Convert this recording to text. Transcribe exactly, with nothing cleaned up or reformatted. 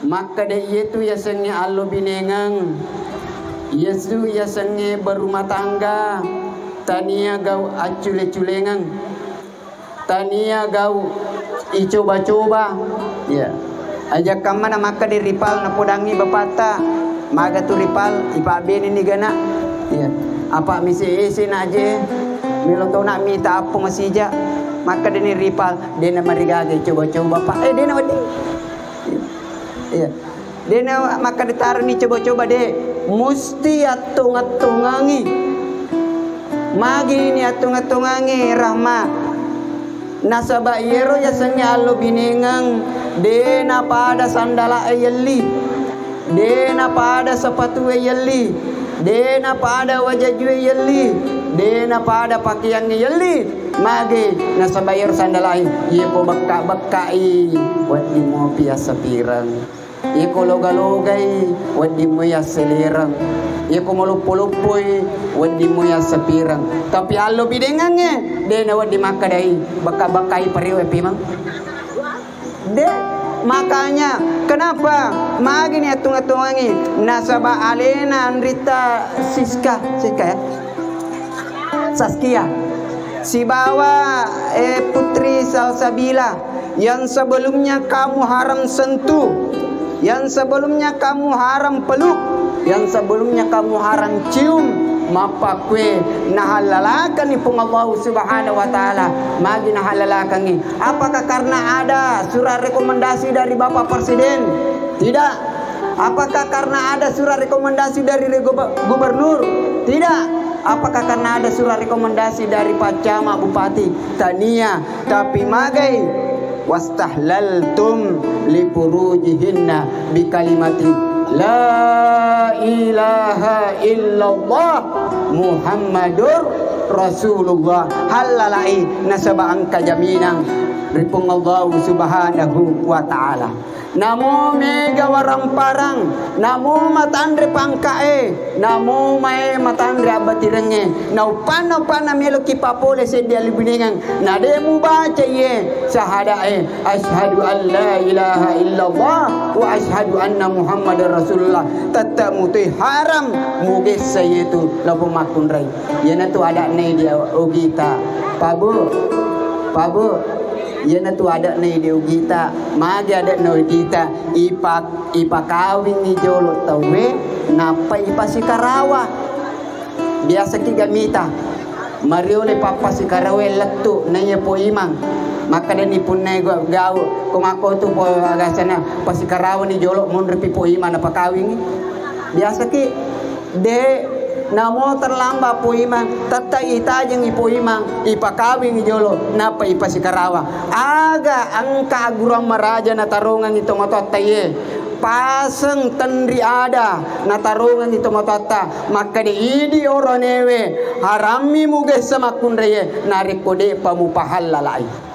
Makkeda iyetu yasengnge allo binengeng, iyetu yasengnge berumah tangga, tania gau accule-culengeng, tania gau icoba-coba. Iya. Aja kamma na makkeda ripal napodangngi bapatta, maga tu ripal, ipabbeneni gana. Iya. Apa mise ese na aje, melo tona mita appo masija, makkedani ripal, dena marigaga icoba-coba, Pak. Eh, dena wedding. Iya. Dena makkeda taroni coba-coba, de. Musti attongeng-tongengi. Magi ni attongeng-tongengi, Rahma? Nasaba iyero yasengnge allo binengeng, de napada sandala e yelli, de napada sepatu e yelli, de napada wajaju e yelli, de napada pakeang e yelli. Magi? Nasaba iyero sandala e, iye pobekka-bekkai, wedding mopi assapireng. Iyako loga-logai, wedding moi asselereng. Iyako maloppo-loppoi, wedding moi assapireng. Tapi allo bidengengnge, de nawedding makkedai, bekka-bekkai parewe pimeng. De, makanya, kenapa? Magi ni attung-attungangi, nasaba alena anrita Siska, Siska ya? Saskia. Sibawa, eh, Putri Salsabila. Yang sebelumnya kamu haram sentuh, yang sebelumnya kamu haram peluk, yang sebelumnya kamu haram cium, mappakkue nahallalakani Puang Allah Subhanahu wa Ta'ala. Magi nahallalakangi? Apakah karena ada surat rekomendasi dari Bapak Presiden? Tidak. Apakah karena ada surat rekomendasi dari rego-, gubernur? Tidak. Apakah karena ada surat rekomendasi dari Pak Camat, Bupati? Tania. Tapi magai, wastahlaltum lifurujihinna bikalimati la ilaha illallah Muhammadur Rasulullah. Hallalai nasaba engka jaminang ri Puang Allah Subhanahu wa Ta'ala. Namo mega waramparang, namo matanre pangkae, namo mae matanre abbatirengnge, nauppanna-uppanna meloki papole seddi alibinengeng, na de mubaca iye sahadae, asyhadu an la ilaha illallah wa asyhadu anna Muhammadar Rasulullah, tette mutoi haram mugessa iyetu lao makkunrai. Iyanatu ada'na idi ogita, Pak Bu, Pak Bu. Iyanatu ade'na idi ogita, magi ade'na ogita, ipak-, ipakawingngi jolo tauwe, nappa ipasikarawa. Biasaki gamita, mariole pappasikarawa lettu, naiya Po Imang. Makkedani punnai gau-, gau, ko makkotu po agasana, pasikarawani jolo, monripi Po Imang napakawingngi. Biasaki De, namo terlambat Po Imang, tette itajengi Po Imang, ipakawingi jolo, nappa ipasikarawa. Aga engka agurang maraja natarongengi tomatoatta iye. Paseng tenri ada natarongengi tomatoatta. Makkeda idi oronewe, harammi mugessa makkunraiye, narekko de'pa mupahallalai.